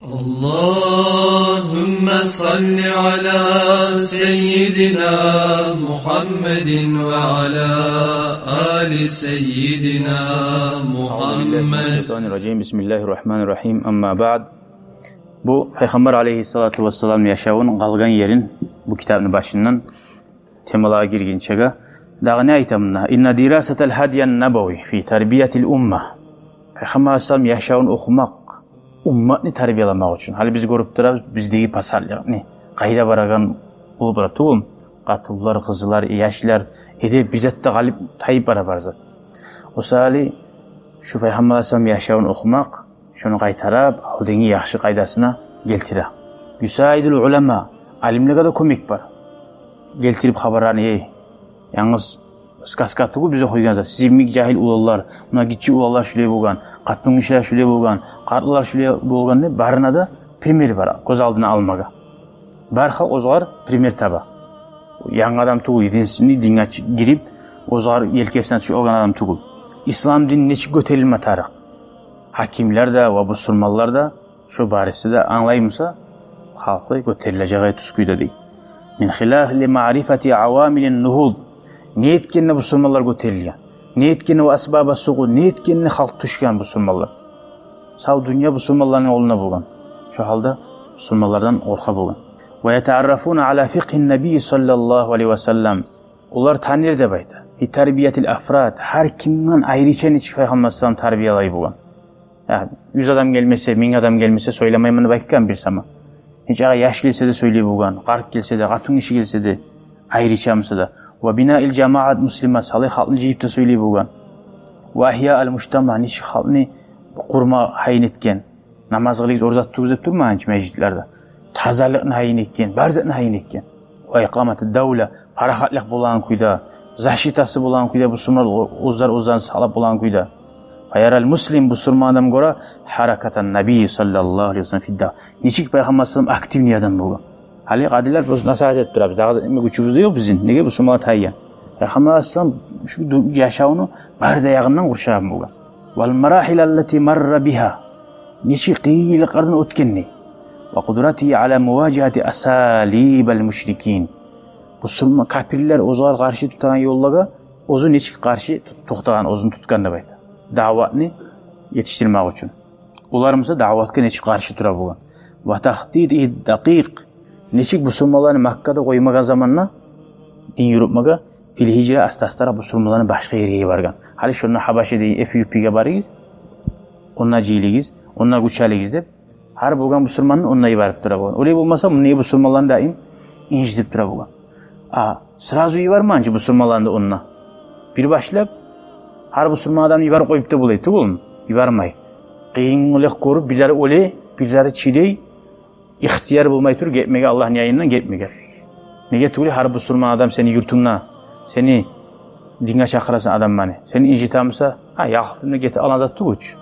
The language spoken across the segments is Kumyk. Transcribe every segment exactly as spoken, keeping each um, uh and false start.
اللهم صل على سيدنا محمد وعلى آل سيدنا محمد. الشيطان الرجيم. بسم الله الرحمن الرحيم. أما بعد. Бу Пайхаммар алейгьиссалату вассаламны яшавун къалгъан ерин, бу китапны башындан темалагъа гиргинчеге, дагъы не айтамын да? إن دراسة الهدي النبوي في تربية الأمة. Пайхаммар алейгьиссалам яшавун охумакъ, умматны тарбияламакъ учун. Гьали биз гёрюп турабыз, биздеги пасатлыкъны къайда барагъан болуп бара тюгюлмю? Къатынлар, къызлар, яшлар, эдеп бир зат да къалып, тайып бара бар зат. О саялы шу Пайхаммар алейгьиссалам яшавун охумакъ, шону къайтарып, алдынгы яхшы къайдасына гелтире. يساعد العلماء, алимлеге де кёмек бар. Гелтирип хабарларын, эй, янгыз сказка тюгюл биз охуйгъан зат. Сиз йимик жагьил уланлар, муна гиччи уланлар шулай болгъан, къатынгишилер шулай болгъан, къартлар шулай болгъан деп, барына да пример бар гёз алдына алмагъа. Бар халкъ оьзгъар пример таба. Янгы адам тюгюл, единственный динге чы-, гирип, оьзгъар елкесине тюшюп алгъан адам тюгюл. Ислам дин нечик гётерилме тарыкъ? Гьакимлер де ва бусурманлар да, шо барысы да англай буса, халкъы гётерилежек тюз кюйде дей. من خلال معرفة عوامل النهوض. Не этгенде бусурманлар гётерилген? Не этгенде, وأسباب السقوط, не этгенде халкъ тюшген бусурманлар? Сав дюнья бусурманланы къолунда болгъан. Шо гьалда бусурманлардан къоркъа болгъан. ويتعرفون على فقه النبي صلى الله عليه وسلم. Олар таныр деп айта. في تربية الأفراد. Гьар кимден айрыча нечик Пайхаммар алейгьиссалам тарбиялай болгъан. Я, юз адам гелмесе, минг адам гелмесе, сёйлемеймен деп айтгъан бир сама. Нечакъы яш гелсе де сёйлей болгъан, къарт гелсе де, къатынгиши гелсе де, айрыча буса да. وبناء الجماعة المسلمة, салай халкъны жыйып да сёйлей болгъан. وإحياء المجتمع, нечик халкъны къурма гьайын этген. Намаз къылыгъыз, ораза тутугъуз деп турмагъан чы межитлерде. Тазалыкъны гьайын этген, бар затны гьайын этген. وإقامة الدولة, парахатлыкъ болагъан кюйде, защитасы болагъан кюйде, бусурманлар о-, оьзлер оьзлерин сакълап болагъан кюйде. فيرى المسلم, бусурман адам гёре, حركة النبي صلى الله عليه وسلم في الدعوة. Нечик Пайхаммар алейгьиссалам активный адам болгъан. Гьали къадилер биз насигьат этип турабыз. Дагъы зат этме гючюбюз де ёкъ бизин. Неге, бусурманлар тайгъан. Пайхаммар алейгьиссалам шу ду-, яшавну бары да ягъындан къуршагъан болгъан. والمراحل التي مر بها. Нечик къыйынлыкълардан оьтгенни. وقدرته على مواجهة أساليب المشركين. Бусурман, капирлер оьзюне къаршы тутагъан ёллагъа оьзю нечик къаршы тут-, токътагъан, оьзюн тутгъан деп айта. Даъватны етишдирмек учун. Олар буса даъватгъа нечик къаршы тура болгъан. وتخطيطه الدقيق. Нечик бусурманланы Маккада къоймагъан заманда дин юрютмеге, في الهجرة, аста-астаракъ бусурманланы башгъа ерге йиберген. Гьали шонда Гьабаша дей, Эфиопиягъа барыгъыз, онда жыйылыгъыз, онда гюч алыгъыз деп, гьар болгъан бусурманны онда йиберип тура болгъан. Олай болмаса, муна бусурманланы даим инжитип тура болгъан. А сразу йибермеген чи бусурманланы да онда. Бир башлап, гьар бусурман адамны йиберип къоюп да болай тюгюлмю? Йибермей. Къыйынлыкъ гёрюп, бирлери оьле, бирлери чыдай, ихтияр болмай туруп гетмеге, Аллагьны янындан гетмеге. Неге тюгюл, гьар бусурман адам сени юртунгда, сени динге чакъырасан адамланы, сени инжите буса, гьа, ялкъдым деп гетип алгъан зат тюгюл чю.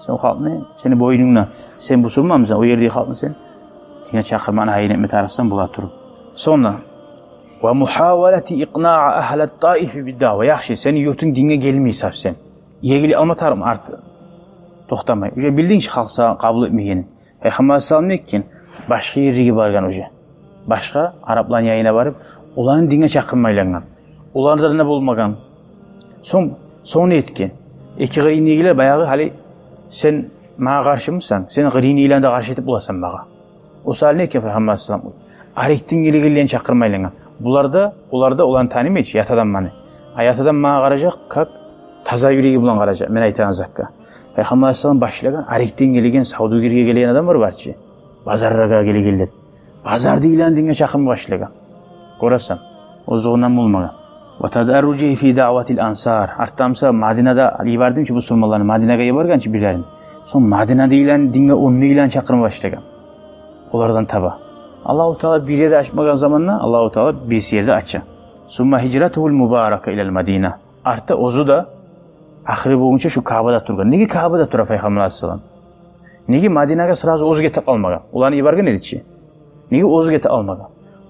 Сен халкъны, сени бойнунгда, сен бусурманмысан, о ердеги халкъны сен динге чакъырмагъа гьайын этме тарыкъсан бола туруп. Сонг да, ومحاولة إقناع أهل الطائف بالدعوة. Яхшы, сени юртунг динге гелмей совсем. Егилип алма тарыкъмы арт токътамай? Уже билдинг чи халкъ сагъа къабул этмегенин. Пайхаммар алейгьиссалам не этген? Башгъа ерлеге баргъан уже. Башгъа арапланы янына барып, оланы динге чакъырма айлангъан. Оларда да не болмагъан. Сонг, сонг не этген? Эки къырыйны эгилер, баягъы, гьали сен магъа къаршымысан? Сен къырыйны эгилени де къаршы этип боласан магъа. О саялы не этген Пайхаммар алейгьиссалам? Арекден гелегенлени чакъырма айлангъан. Булар да, олар да оланы танымай чы, ят адамланы. А ят адам магъа къаражакъ, как таза юреги булан къаражакъ мен айтагъан затгъа. Пайхаммар алейгьиссалам башлагъан, арекден гелеген, савдюгерге гелеген адамлар бар чы. Базарлагъа гелегенлер. Базардагъыланы динге чакъырма башлагъан. Гёресен, озокъундан болмагъан. وتدرجه في دعوة الأنصار. Артда буса Мадинада йиберген чи бусурманланы, Мадинагъа йиберген чи бирлерин. Сонг Мадинадагъыланы динге, ондагъыланы чакъырма башлагъан. Олардан таба. Аллагьу Таала бир ерде ачмагъан заманда, Аллагьу Таала бирси ерде ача. ثم هجرته المباركة إلى المدينة. Артда оьзю де ахыры болгъунча шу Каабада тургъан. Неге Каабада тура Пайхаммар алейгьиссалам? Неге Мадинагъа сразу оьзю гетип къалмагъан? Оланы йиберген эди чи. Неге оьзю гетип къалмагъан?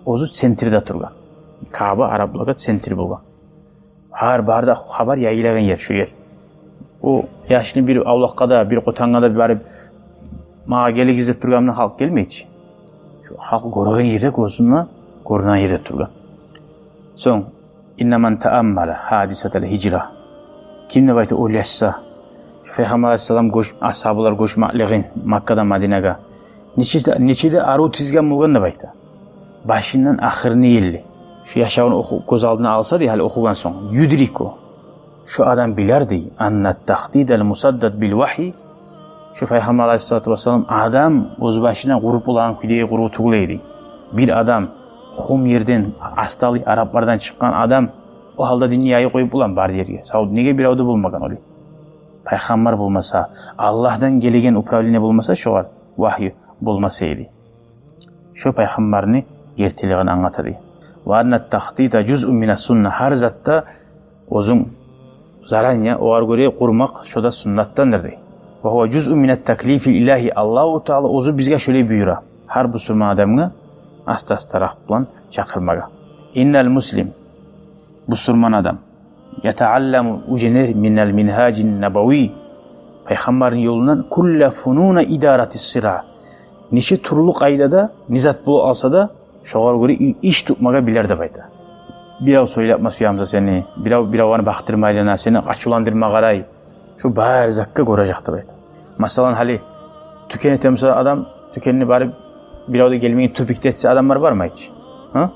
Оьзю центрде тургъан. Кааба араплагъа центр болгъан. Гьар барда хабар яйылагъан ер шу ер. О яшны бир авлакъгъа да, бир къотангъа да барып Магъа гелигиз деп тургъанымда халкъ гелмей чи. Шо халкъ гёрген ерде, гёзюне гёрюнеген ерде тургъан. Сонг, инна ман тааммала гьадисатал гьижра. Ким деп айта ойлашса, шо Пайхаммар алайгьиссалам гёч-, асгьабалар гёчмеклигин Маккадан Мадинагъа нече де, нече де арив тизген болгъан деп айта. Башындан ахырына ерли. Шо яшавун оху-, гёз алдына алса дей, гьали охугъан сонг, юдрику. Шо адам билер дей, анна тахтидал мусаддад бил вагьи. Шо Пайхаммар алайгьиссалату вассалам адам оьз башына къуруп болагъан кюйде къурув тюгюл эди. Бир адам къум ерден, астарлы араплардан чыкъгъан адам о гьалда динни яйып къоюп боламы бар ерге? Сав, неге бирев де болмагъан олай? Пайхаммар болмаса, Аллагьдан гелеген управление болмаса, шогъар вагьи болмас эди. Шо Пайхаммарны гертилигин англата дей. Ва анна тахтита жузъун мина сунна. Гьар затда оьзюнг заранее огъар гёре къурмакъ, шо да суннатдандыр дей. Ва гьува жузъун мина таклифил илагьи. Аллагьу Таала оьзю бизге шолай буюра. Гьар бусурман адамгъа аста-астаракъ булан чакъырмагъа. Иннал муслим, бусурман адам, ятаалламу, уьйренер, минал мингьажин набави, Пайхаммарны ёлундан, кулла фунуна идаратис сыра. Нече тюрлю къайдада не зат болуп къалса да, шогъар гёре и-, иш тутмагъа билер деп айта. Бирев сёйлепме сюемсе сени, бирев, бирев аны бакъдырмайлана, сени къачувландырма къарай. Шо бары затгъа гёрежек деп айта. Масала, гьали тюкен этемсе адам, тюкенни барып, бирев де гелмейген тюпюкде этсе, адамлар бармай чы. Гьа?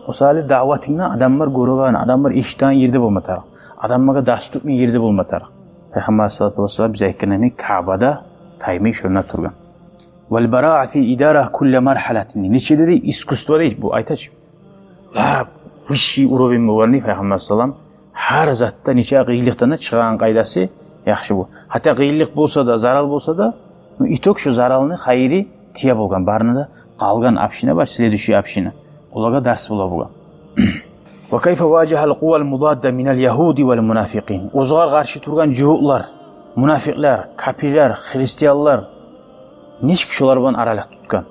О саялы даъватынгда адамлар гёреген, адамлар эшитеген ерде болма тарыкъ. Адамлагъа дас тутмай ерде болма тарыкъ. Пайхаммар алайгьиссалату вассалам бизге айтгъан йимик, Каабада таймай шонда тургъан. Вал бараа фи идара кулли мархалатин. Нече де искусство дей бу, айта чы. Лап высший уровень болгъан дей Пайхаммар алайгьиссалам. Гьар затда, нече къыйынлыкъдан да чыгъагъан къайдасы яхшы бу. Гьатта къыйынлыкъ болса да, зарал болса да, ну, итог, шо заралны хайыры тие болгъан. Барына да, къалгъан община бар, следующий община, олагъа дарс бола болгъан. Ва кайфа важагьал къувал мудадда минал ягьуди вал мунафикъин. Оьзюне къаршы тургъан жугьутлар, мунафикълер, капирлер, христианлар, нечик шолар булан аралыкъ тутгъан.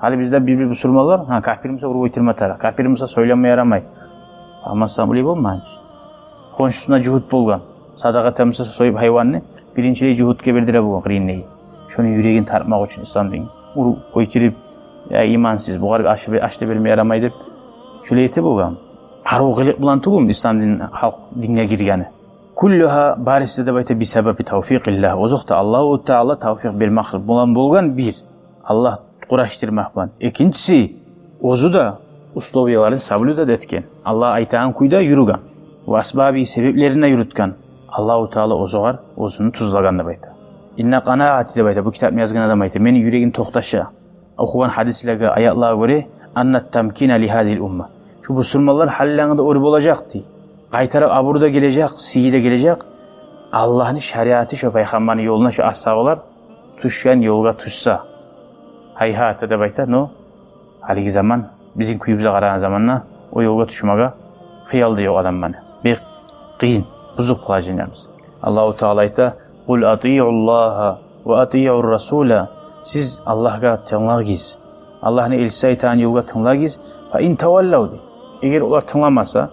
Гьали бизде бир-бир бусурманлар, гьа, капир буса, уруп оьлтюрме тарыкъ, капир буса, сёйлеме ярамай. Амма сам биле болмай. Хоншусуна жугьут болгъан, садагъа этемсе союп гьайванны, биринчилей жугьутгъа бердире болгъан къырыйындагъы. Шону юрегин тартмакъ учун ислам дин. Уруп, оьлтюрюп, я имансыз, бугъар аш бе-, аш да берме ярамай деп, шолай эте болгъан. Арив къылыкъ булан тюгюл ислам дин, халкъ динге гиргени. Куллугьа, бариси де деп айта, бисабаби тавфикъиллагь. Озокъда, Аллагьу Таала тавфикъ бермек булан болгъан бир. Аллагь къураштырмакъ булан. Экинчиси, оьзю де условияларын соблюдать этген. Аллагь айтагъан кюйде юрюген. Ва асбаби, себеплерин де юрютген. Аллагьу Таала оьзюгер оьзюн тюзлеген деп айта. Инна къанаати деп айта, бу китапны язгъан адам айта. Мени юрегим токъташа охугъан гьадислеге, аятлагъа гёре, анна тамкина ли гьазигьил умма. Шу бусурманлар гьаллангъы да оьр болажакъ дей. Къайтарып абур да гележек, сыйы да гележек. Аллагьны шариаты шо пайхаммарны ёлуна шо асгьабалар тюшген ёлгъа тюшсе. Гьайгьата деп айта, но гьалиги заман, бизин кюйюбюзге къарагъан заманда о ёлгъа тюшмеге хыял да ёкъ адамланы. Бек къыйын, бузукъ положениябыз. Аллагьу Таала айта: «Къул атиъуллагьа ва атиъур расула». Сиз Аллагьгъа тынглагъыз, Аллагьны элчиси айтагъан ёлгъа тынглагъыз. «Фа ин таваллав», — дей. Эгер олар тынгламаса,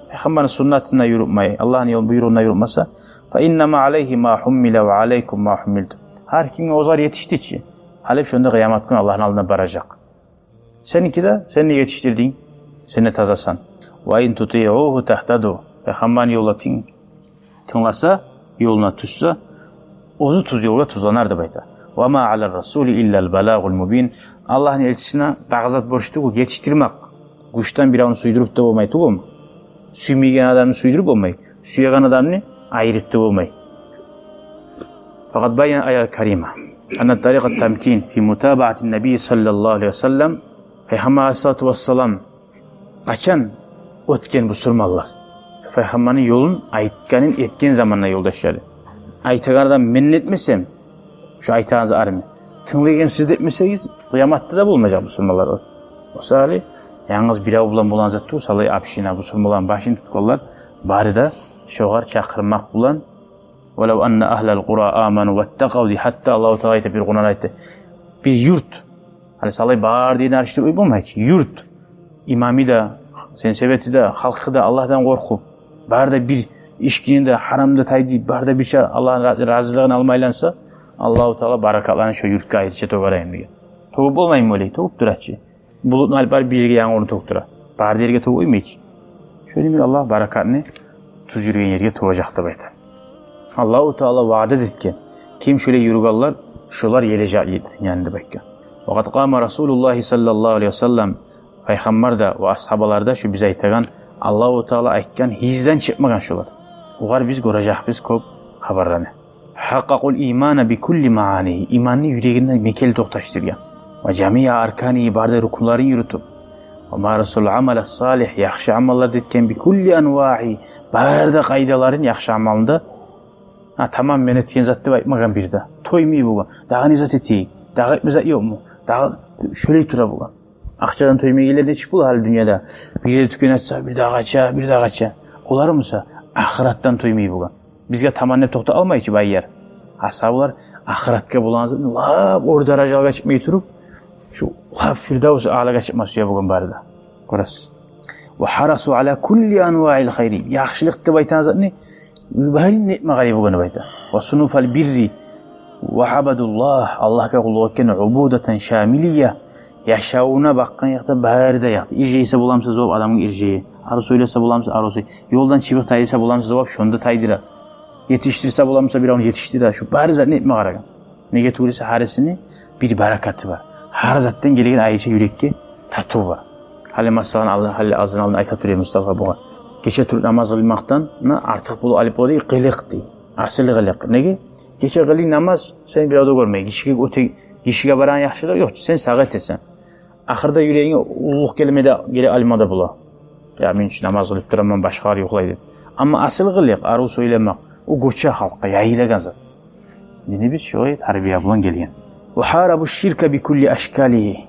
пайхаммарны суннатына юрютмей, Аллагьны ёл буйругъуна юрютмесе, «фа иннама алайгьи ма гьуммила ва алайкум ма гьуммилтум». Гьар кимге оьзюне етишди чи. Гьали шонда къыямат гюн Аллагьны алдына баражакъ. Сеники де, сен де етишдирдинг, сен де тазасан. «Ва ин тутиъугьу тагьтаду». Пайхаммарны ёлуна тынг-, тынгласа, ёлуна тюшсе, оьзю тюз ёлгъа тюзленер деп айта. «Ва ма алар расули иллал балагъул мубин». Аллагьны элчисине дагъы зат борч тюгюл, етишдирмек. Гючден биревню сюйдюрюп де болмай тюгюлмю? Сюймейген адамны сюйдюрюп болмай. Сюеген адамны айырып да болмай. Факъад баяна аят карима анна тарикъат тамкин фи мутабаъатин наби саллаллагьу алайгьи ва саллам. Пайхаммар алайгьиссалату вассалам къачан оьтген бусурманлар пайхаммарны ёлун айтгъанын этген заманда ёлдашлары. Айтагъан адам мен этмесем, шо айтагъан затны тынглагъан сиз де этмесегиз, къыяматда да болмажакъ бусурманлар. О саялы янгыз бирев булан болагъан зат тюгюл, савлай община, бусурманланы башын тутгъанлар, бары да шогъар чакъырмакъ булан. «Валав анна агьлал къура аману ваттакъав», — дей. Гьатта Аллагьу Таала айта, бир Къуранда айта, бир юрт, гьали савлай бар дин аришдир уй болмай чы, юрт имамы да, сенсевети де, халкъы да Аллагьдан къоркъуп, бары да бир ичкини де, гьарамны да тайдырып, бары да бирче Аллагьны ра-, разилигин алма айланса, Аллагьу Таала баракатланы шо юртгъа айрыча тёгерейим деген. Тёгюп болмаймы олай? Тёгюп тура чы. Булутну алып барып бир ерге янгурну тёгюп тура. Бары да ерге тёгюп къоймай чы. Шону йимик Аллагь баракатны тюз юрюген ерге тёгежек деп айта. Аллагьу Таала ваъда этген. Ким шолай юрюгенлер, шолар гележек дюньяны деп айтгъан. Ва къад къама Расулуллагьи саллаллагьу алайгьи ва саллам, пайхаммар да ва асгьабалар да шо биз айтагъан, Аллагьу Таала айтгъан гьызден чыкъмагъан шолар. Огъар биз гёрежекбиз кёп хабарланы. Гьакъкъакъул имана бикулли маъанигьи, иманны юрегинде мекенли токъташдыргъан. Ва жамиъа арканигьи, бары да рукнларын юрютюп. Ва марасул амала салигь, яхшы амаллар да этген, бикулли анвагьи, бары да къайдаларын яхшы амалында. Гьа, тамам, мен этген зат деп айтмагъан бир де. Тоймай болгъан. Дагъы не зат этейик? Дагъы этме зат ёкъму? Дагъы шолай тура болгъан. Акъчадан тоймайгъанлар нечик бола гьали дюньяда? Бир ерде тюкен ачса, бир дагъы ача, бир дагъы ача. Олар буса ахыратдан тоймай болгъан. Бизге таман деп токътап алмай чы бу айыр. Асгьабалар ахыратгъа болагъан затны лап оьр даражалагъа чыкъмай туруп, шо лап Фирдавс аълагъа чыкъма сюе болгъан бары да. Гёресиз. Ва гьарасу ала кулли анваил хайри. Яхшылыкъ деп айтагъан затны барын этме къарай болгъан деп айта. Ва сунафал бирри ва абадуллагь, Аллагьгъа къуллукъ этген, убудатан шамилия, яшавуна бакъгъан якъда, бары да якъда. Иржайса боламыса зувап адамны иржайы, арив сёйлесе боламыса арив сёйлей, ёлдан чыбыкъ тайдырса боламыса зувап шону да тайдыра, етишдирсе боламыса биревню етишдире. Шо бары затны этме къарагъан. Неге тюгюл эсе, гьарисини бир баракаты бар. Гьар затдан гелеген айрыча юрекге татыв бар. Гьали масала, ал-, гьали азан алдын айта тура эдим Мустафа бугъар. Гече туруп намаз къылмакъдан артыкъ болуп алып бола дей къылыкъ дей. Асил къылыкъ. Неге? Гече къылынг намаз сени бирев де гёрмей. Гишиге оьте, гишиге барагъан яхшылыкъ ёкъ чу, сен сагъа этесен. Ахырда юрегинге уллулукъ гелме де, геле алма да бола. Я, мен чу намаз къылып тураман, башгъалар юхлай деп. Амма асил къылыкъ, арив сёйлемек, о гёче халкъгъа, яйылагъан зат. Динибиз шолай тарбия булан гелген. Ва гьарабу ширка бикулли ашкалигьи.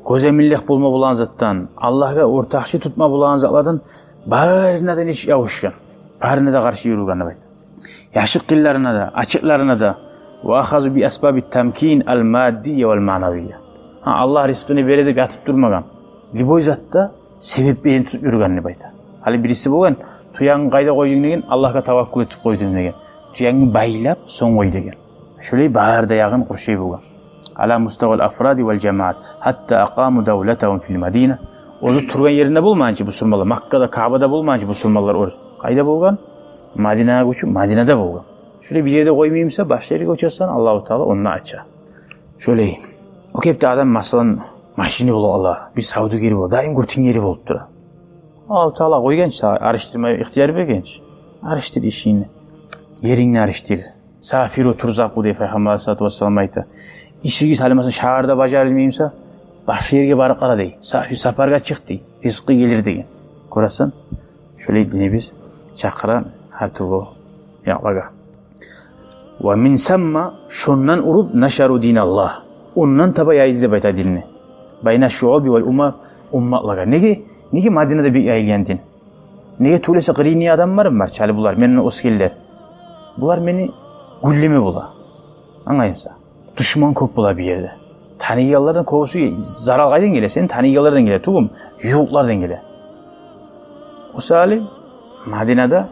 Гёземинлик болма болагъан затдан, Аллагьгъа ортакъчы тутма болагъан затлардан барына да нечик ябушгъан, барына да къаршы юрюген деп айта. Яшыкъгъынларына да, ачыкъларына да. Ва ахазу би асбаби тамкин ал маддия вал маънавия. Гьа, Аллагь ризкъыны бере деп ятып турмагъан. Любой затда себеплерин тутуп юрюген деп айта. Гьали бириси болгъан, тюенгни къайда къойдунг деген, Аллагьгъа таваккул этип къойдум деген. Тюенгни байлап, сонг къой деген. Шолай бары да ягъын къуршай болгъан. Ала муставал афради вал жамаат. Гьатта акъаму давлатагьум фил Мадина. Оьзю тургъан еринде болмагъанча бусурманлар, Маккада, Каабада болмагъанча бусурманлар оьр. Къайда болгъан? Мадинагъа гёчюп, Мадинада болгъан. Шолай бир ерде къоймаймыса, башгъа ерге гёчесен, Аллагьу Таала онда ача. Шолай. О кепде адам, масала, машини бола ала, бир савдюгери бола, даим гётюнг ери болуп тура. Аллагьу Таала къойгъанча, алышдырма ихтияр бергенча, алышдыр ишингни, ерингни алышдыр. Сафиру турзакъу дей Пайхаммар алайгьиссалату вассалам айта. Ишигиз гьали, масала, шагьарда бажарылмаймыса, башгъа ерге барып къара дей. Сафир, сапаргъа чыкъ дей. Ризкъы гелир деген. Гёресен, шолай динибиз чакъыра гьар тюрлю якълагъа. Ва мин самма, шондан уруп, нашару диналлагь. Ондан таба яйды деп айта динни. Байна шуъуби вал умам, умматлагъа. Неге, неге Мадинада бек яйылгъан дин? Неге тюгюл эсе, къырыйны адамларым бар, чали булар, менден оьсгенлер. Булар мени гюллеме бола. Англаймысан? Душман кёп бола бир ерде. Таныйгъанлардан кёбюсю зарал къайдан геле? Сени таныйгъанлардан геле, тюгюлмю? Ювукълардан геле. О саялы Мадинада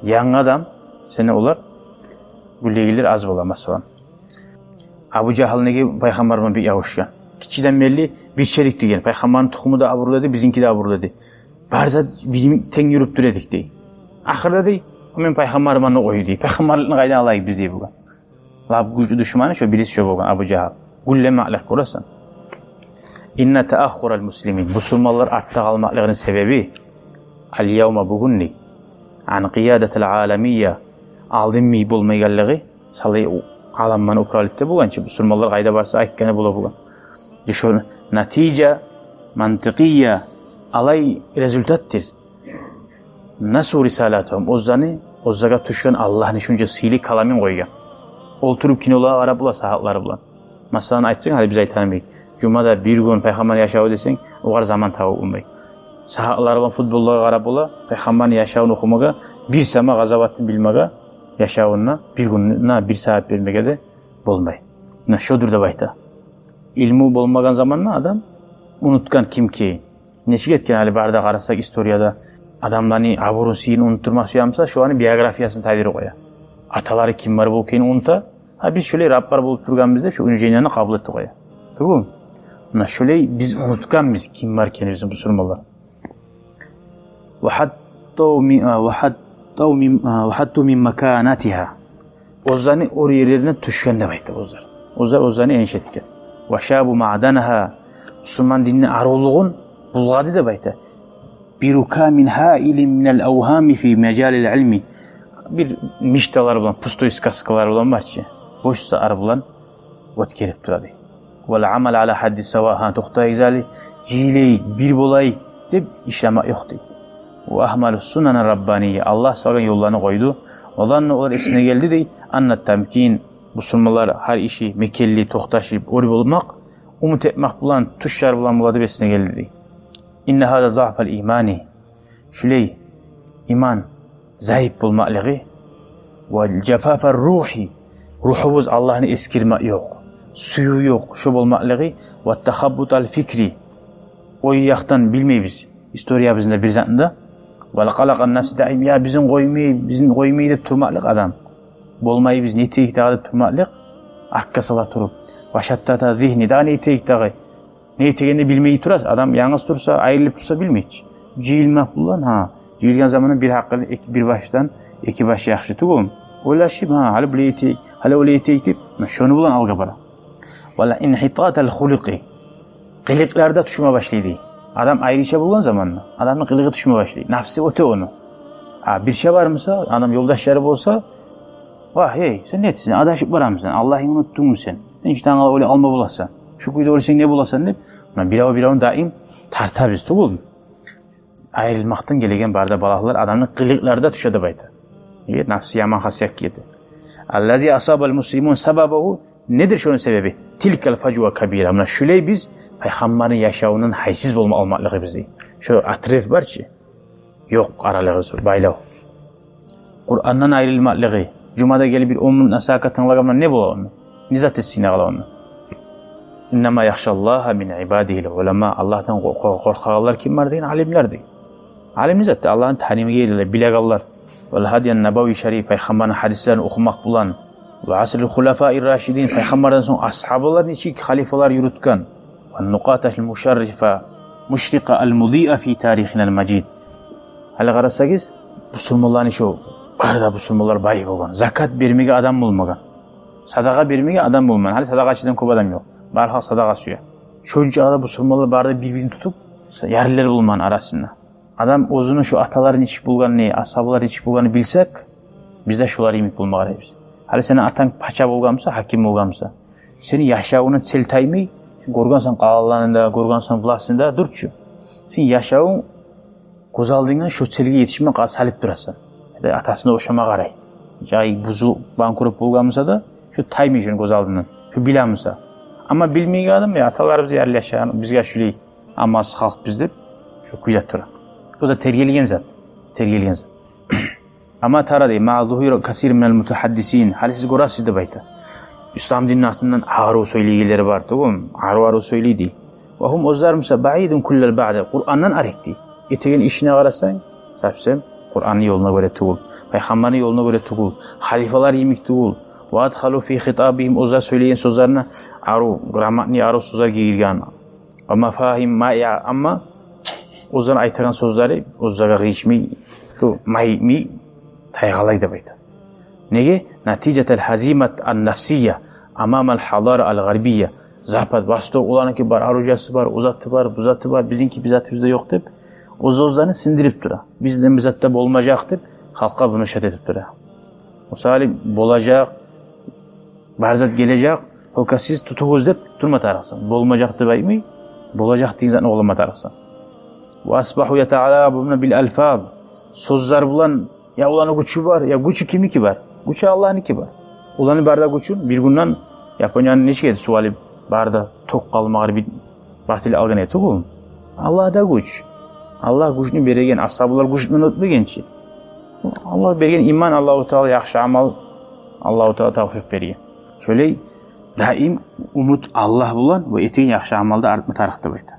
янгы адам, сени олар гюллейгенлер аз бола, масала. Абу Жагьл неге Пайхаммар булан бек ябушгъан? Гиччиден берли бирче эдик деген. Пайхаммарны тухуму да абурлу эди, бизинки де абурлу эди. Бары зат бир тенг юрюп тура эдик дей. Ахырда дей, о, мен Пайхаммарым булан къой дей. Пайхаммарлыкъны къайдан алайыкъ биз дей бугъар. Лап гючлю душманы шо бириси шо болгъан, Абу Жагьл. Гюллемеклик, гёресен. Инна тааххурал муслимин. Бусурманлар артда къалмакълыгъыны себеби, ал явма, бугюн дей, ан къиядатал аламия. Алдын мийик болмайгъанлыгъы, савлай аламланы управлять эте болгъанча, бусурманлар къайда барса, айтгъаны бола болгъан. Шо натижа мантикъия, алай результатдыр. Насу рисалатагьум, оьзлени, оьзлеге тюшген Аллагьны шунча сыйлы каламын къойгъан. Олтуруп кинолагъа къарап бола сагьатлары булан. Масала, айтсанг, гьали биз айтагъаныбыз, жумада бир гюн Пайхаммарны яшаву десенг, огъар заман табып болмай. Сагьатлары булан футболлагъа къарап бола, Пайхаммарны яшавун охумагъа, бир сама къазаватын билмеге, яшавунда бир гюнюне бир сагьат бермеге де болмай. Муна шодур деп айта. Илму болмагъан заманда адам унутгъан ким экенин. Нечик этген, гьали бары да къарасакъ историяда, адамланы абурун, сыйын унутдурма сюе буса, шоланы биографиясын тайдырып къоя. Аталары кимлер болгъанын унута, А биз шолай Раббар болуп тургъанбыз деп, шо униженияны къабул этип къоя. Тюгюлмю? Муна шолай биз унутгъанбыз ким бар экенибизни, бусурманлар. وحطوا من، а, وحطوا من، а, وحطوا من مكانتها. Оьзлени оьр ерлеринден тюшген деп айта оьзлер. Оьзлер оьзлени эниш этген. وشابوا معدنها. Бусурман динни арувлугъун булгъады деп айта. بركام هائل من الأوهام في مجال العلم. Бир мечталар булан, пустой сказкалар булан бар чы, бош затлар булан оьтгерип тура дей. والعمل على حد سواء, гьа, токътайыкъ гьали, жыйылайыкъ, бир болайыкъ деп ишлемек ёкъ дей. وأهملوا السنن الربانية, Аллагь салгъан ёлланы къойду. وظنوا, олар эсине гелди дей, أن التمكين, бусурманлар гьар иши мекенли, токъташып, оьр болмакъ, умут этмек булан, тюшлер булан бола деп эсине гелди дей. إن هذا ضعف الإيمان. Шулай иман зайып болмакълыгъы, وجفاف الروح, ругьубуз Аллагьны эсгермек ёкъ, сююв ёкъ, шо болмакълыгъы, والتخبط الفكري, ой якъдан билмейбиз историябызны да, бир затны да, والقلق النفسي даим, я бизин къоймай, бизин къоймай деп турмакълыкъ адам. Болмайбыз, не этейик дагъы деп турмакълыкъ, артгъа сала туруп. وشتات الذهن, дагъы не этейик дагъы? Не этегенни билмей турасыз. Адам янгыз турса, айрылып турса, билмей чи. Жыйылмакъ булан, гьа, жыйылгъан заманда бир гьакъылы эки, бир башдан эки баш яхшы тюгюлмю? Ойлашып, гьа, гьали булай этейик, гьали олай этейик деп, муна шону булан алгъа бара. والانحطاط الخلقي. Къылыкълар да тюшме башлай дей. Адам айрыча болгъан заманда адамны къылыгъы тюшме башлай. Напсы оьте ону. А бирче бар буса, адам ёлдашлары болса, вагь, эй, сен не этесен, адашып барамысан, Аллагьынгны унутдунгму сен? Сен иш тангала оьле алма боласан. Шу кюйде оьлсенг не боласан деп, муна бирев-биревню даим тартабыз тюгюлмю? Айрылмакъдан гелеген бары да балагьлар адамны къылыкъларда тюше деп айта. Э, напсы яман хасият гете. الذي أصاب المسلمون سببه, недир шону себеби? تلك الفجوة الكبيرة. Муна шулай биз пайхаммарны яшавундан гьайсыз болма алмакълыгъыбыз дей. Шо отрыв бар чы, ёкъ аралыгъы, байлав. Къурандан айрылмакълыгъы. Жумада гелип бир он минут насигьатгъа тынглагъан булан не бола онда? Не зат этсин, не къала онда? إنما يخشى الله من عباده العلماء. Аллагьдан къо-, къо-, къоркъагъанлар ким бар деген? Алимлер дей. Алим не зат? Аллагьны таныйгъанлар, билегенлер. والهدي النبوي الشريف, пайхаммарны гьадислерин охумакъ булан, وعصر الخلفاء الراشدين, пайхаммардан сонг асгьабалар нечик халифалар юрютген, والنقاط المشرفة المشرقة المضيئة في تاريخنا المجيد. Гьали къарасагъыз, бусурманланы шо, бары да бусурманлар бай болгъан, закат бермеге адам болмагъан, садагъа бермеге адам болмагъан. Гьали садагъачыдан кёп адам ёкъ. Бары халкъ садагъа сюе. Шончакъы да бусурманлар бары да бир-бирин тутуп, ярлылар болмагъан арасында. Адам оьзюню шо аталары нечик болгъанны, асгьабалары нечик болгъанны билсек, биз де шолар йимик болма къарайбыз. Гьали сени атанг пача болгъан буса, гьаким болгъан буса, сени яшавунгну цели таймай, сен гёргенсен къалаланы да, гёргенсен властны да, дюр чю. Сени яшавунг гёз алдынга шо цельге етишмеге салып турасан. Яда атасына ошама къарай. Жай бузулуп, банкрот болгъан буса да, шо таймай шону гёз алдындан. Шо биле буса. Амма билмейген адам, я, аталарыбыз ярлы яшагъан, бизге шулай амалсыз халкъбыз деп, шо кюйде тура. О да тергелген зат. Тергелген зат. Амма тара дей, مع ظهور كثير من المتحدثين. Гьали сиз гёресиз деп айта. Ислам динни атындан арив сёйлейгенлери бар тюгюлмю, арив-арив сёйлей дей. وهم, оьзлер буса, بعيد كل البعد. Къурандан арек дей. Этеген ишине къарасанг, совсем Къуранны ёлуна гёре тюгюл, пайхаммарны ёлуна гёре тюгюл, халифалар йимик тюгюл. وأدخلوا في خطابهم, оьзлер сёйлейген сёзлерине арив, грамотный, арив сёзлер гийирген. ومفاهيم مائعة, амма оьзлени айтагъан сёзлери оьзлеге къыйышмай, шу май йимик тайгъалай деп айта. Неге? نتيجة الهزيمة النفسية أمام الحضارة الغربية. Запад, Восток, оланыки бар, оружиеси бар, о заты бар, бу заты бар, бизинки бир затыбыз да ёкъ деп, оьз-оьзлени сындырып тура. Бизден бир зат да болмажакъ деп, халкъгъа внушать этип тура. Мисали, болажакъ, бар зат гележек, только сиз тутугъуз деп турма тарыкъсан. Болмажакъ деп айтмай, болажакъ деген затны къоллама тарыкъсан. وأصبحوا يتلاعبون بالألفاظ. Сёзлер булан, я оланы гючю бар, я гючю кимники бар? Гючю Аллагьныки бар. Оланы бары да гючюн бир гюнден Японияны нечик эди сув алып, бары да токъ къалмагъыр бир батыл алгъан эди тюгюлмю? Аллагьда гюч. Аллагь гючню береген, асгьабалар гючню оьтмеген чи. Аллагь берген иман, Аллагьу Таала, яхшы амал, Аллагьу Таала тавфикъ берген. Шолай даим умут Аллагь булан ва этеген яхшы амалда артма тарыкъ деп айта.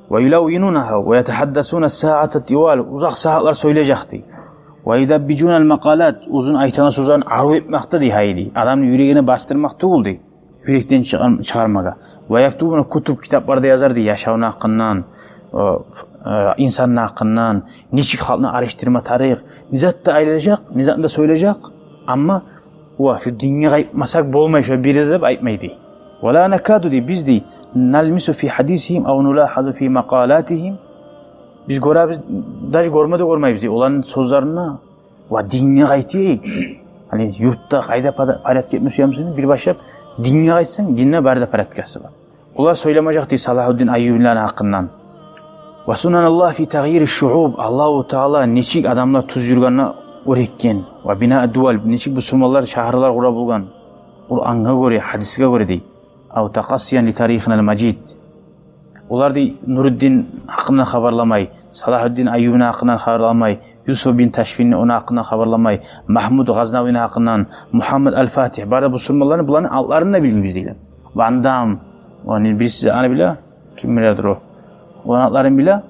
ويلونونها ويتحدثون الساعات الطوال. Узакъ сагьатлар сёйлежек дей. Ва юдаббижунал макъалат, оьзюню айтагъан сёзлерин арив этмакъда дей, гьай дей. Адамны юрегине басдырмакъ тюгюл дей. Юрекден чыгъар-, чыгъармагъа. Ва яктубуна кутуб, китапларда язар дей, яшавну гьакъындан, э, ф-, э, инсанны гьакъындан, нечик халкъны алышдырма тарыкъ, не зат да айлажакъ, не зат да сёйлежек. Амма, ва, шу динге къайтмасакъ болмай шу бири де деп айтмай дей. Ва ла накаду дей, биз дей, налмису фи гьадисигьим ав нулагьазу фи макъалатигьим. Биз гёребиз, даже гёрме де гёрмейбиз дей оланы сёзлерине. Ва динге къайтайыкъ. Гьали юртда къайда пара-, порядок этме сюемисен, бир башлап динге къайтсанг, динде бары да порядкасы бар. Олар сёйлемежек дей Салагьуддин Айюбиланы гьакъындан. Ва сунан Аллагь фи тагъйири шууб, Аллагьу Таала нечик адамлар тюз юрюгенни оьр этген. Ва бина дувал, нечик бусурманлар шагьарлар къура болгъан. Къурангъа гёре, гьадисге гёре дей. Ав такъассиян ли тарихинал мажид. Олар дей Нуруддин гьакъындан хабарламай, Салагьуддин Айюбини гьакъындан хабарламай, Юсуф бин Ташфинни, ону гьакъындан хабарламай, Магьмуд Гъазнавини гьакъындан, Мугьаммад ал-Фатигь, бары да бусурманланы, буланы атларын да билмейбиз дейлер. Ван Дам, ону бириси, аны биле, ким биледир о. Оланы атларын биле,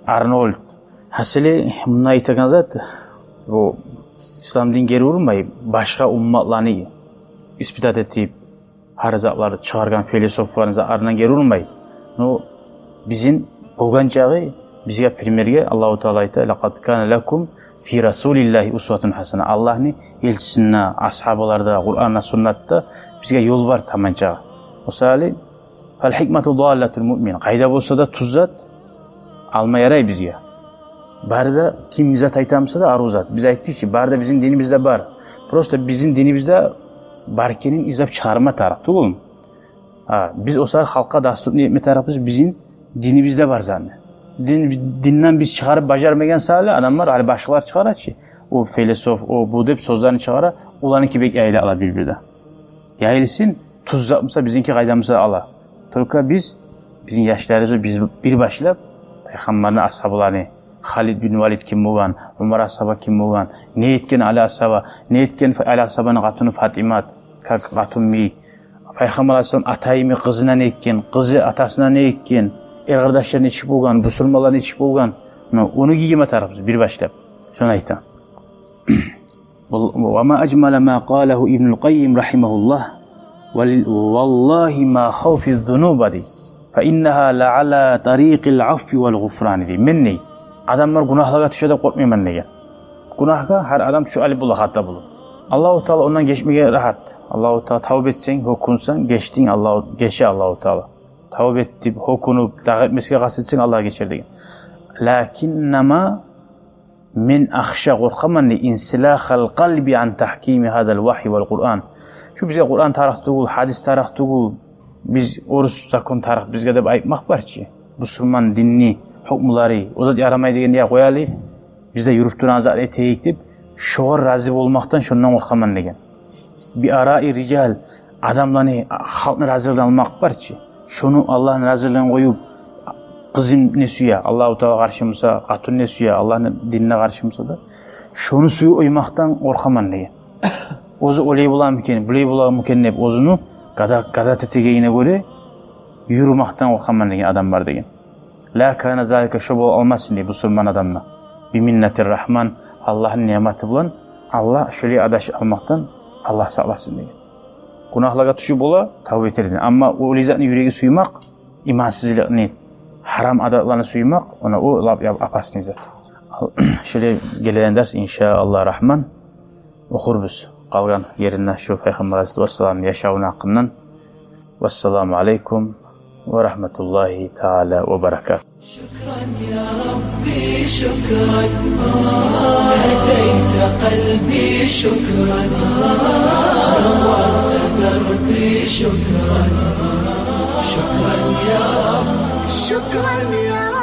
Арнольд. Гьасили, мунда айтагъан зат, бу ислам дин гери урмай, башгъа умматланы испытать этип, гьар затлар чыгъаргъан философланы затларындан гери урмай. Но бизин болгъан чагъы, бизге примерге Аллагьу Таала айта: «Лакъад кана лакум фи расулиллагьи усватун гьасана». Аллагьны элчисинде, асгьабаларда, Къуранда, суннатда бизге ёл бар таманча. Мисали, «Фал гьикмату даллатул муъмин». Къайда болса да тюз зат алма ярай бизге. Бары да ким не зат айтамыса да, арив зат. Биз айтдыкъ чы, бары да бизин динибизде бар. Просто бизин динибизде бар экенин излеп чыгъарма тарыкъ тюгюлмю? Гьа, биз о саялы халкъгъа доступный этме тарыкъбыз бизин динибизде бар затны. Дин, динден биз чыгъарып бажармайгъан саялы адамлар, гьали башгъалар чыгъара чы, о философ, о бу деп сёзлени чыгъара, оланыки бек яйыла ала бир-бирде. Яйылсын, тюз затмыса, бизинки къайдамыса ала. Только биз, бизин яшларыбызны биз бир башлап, пайхаммарны асгьабаларын, Халид бин Валид ким болгъан, Умар асгьаба ким болгъан, не этген Али асгьаба, не этген Фа-, Али асгьабаны къатыны Фатимат, как къатын бийик, пайхаммар алайгьиссалам атайымы къызына не этген, къызы атасына не этген, эр къардашлар нечик болгъан, бусурманлар нечик болгъан, ну, ону гийме тарыкъбыз бир башлап. Шону айта. Вал-, ва ма ажмала ма къалагьу Ибнул Къаййим рагьимагьуллагь. Вал-, валлагьи ма хавфи зунуба дей. Фа иннагьа ла ала тарикъил афви вал гъуфрани дей. Мен дей, адамлар гюнагьлагъа тюше деп къоркъмайман деген. Гюнагьгъа гьар адам тюшюп алып бола, хата болуп. Аллагьу Таала ондан гечмеге рагьат. Аллагьу Таала, тавба этсенг, гьёкюнсенг, гечдинг, Аллагьу, гече Аллагьу Таала. Тавба этип, гьёкюнюп, дагъы этмесге къаст этсенг, Аллагь гечер деген. Лакиннама мен ахша, къоркъаман дей, инсилахал къалби ан тагькими гьазал вагьйи вал Къуран. Шу бизге Къуран тарыкъ тюгюл, гьадис тарыкъ тюгюл, биз орус закон тарыкъ бизге деп айтмакъ бар чы. Бусурман динни гьукмулары, о зат ярамай дегенни я къоялы, биз де юрюп турагъан затны этейик деп, шогъар рази болмакъдан шондан къоркъаман деген. Би араи рижал, адамланы, халкъны разилигин алмакъ бар чы. Шону, Аллагьны разилигин къоюп, къызым не сюе, Аллагьу Таала къаршымыса, къатын не сюе, Аллагьны динине къаршымыса да, шону сююп къоймакъдан къоркъаман деген. Оьзю олай боламы экен, булай боламы экен деп, оьзюню гада-, гадат этегенине гёре юрюмекден къоркъаман деген адам бар деген. Ла кана залика, шо бола алмасын дей бусурман адамгъа. Би миннати рагьман, Аллагьны ниъматы булан, Аллагь шолай адашып къалмакъдан Аллагь сакъласын деген. Гюнагьлагъа тюшюп бола, тавба этер деген. Амма олай затны юреги сюймек, имансызлыкъны, гьарам адатланы сюймек, она о лап я-, опасный зат. Ал-, шолай гелеген дарс, иншааллагь рагьман, охурбуз къалгъан еринде шу Пайхаммар алайгьиссалату вассаламны яшавуну гьакъындан. Вассаламу алайкум ва рагьматуллагьи таала ва баракатугь. شكرا يا ربي، شكرا. هديت قلبي، شكرا. نورت دربي، شكرا. شكرا يا رب. شكرا يا رب.